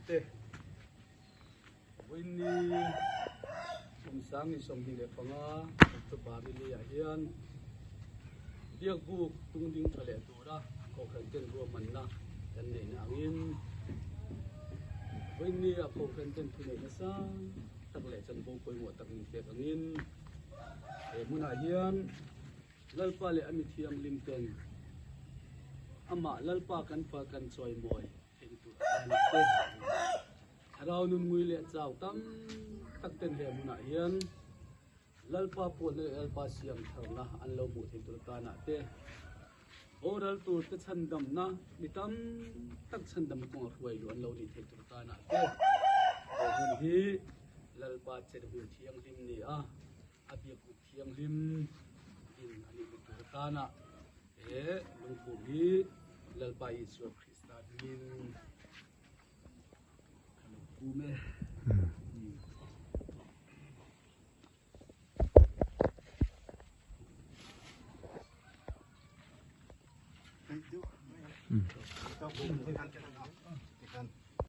te Vawiinni kum 2025 October ni li ah hian Biakbuk tungding tha leh tura Kohhran ten ruahmanna kan neihna angin Vawiinni ah Kohhran ten thuneihna sang tak leh chanvo pawimawh tak min pek angin he hmunah hian Lalpa leh a mithianghlim ten amah Lalpa kan fa kan chawimawi theihna tur atan a te. Thlarau nun ngui leh chau tam tak ten he hmunah hian Lalpa pawlna leh Lalpa siam tharna an lo hmuh theih tur atanah te boral tur te chhandamna mi tam tak chhandamna kawnga hruai luh an lo nih theih tur atanah te he hun hi Lalpa chenhmun thianghlim ni a. A biakbuk thianghlim din a nih na tur atana he lungphum hi Lalpa Isua Krista hmingin ka lo phum e.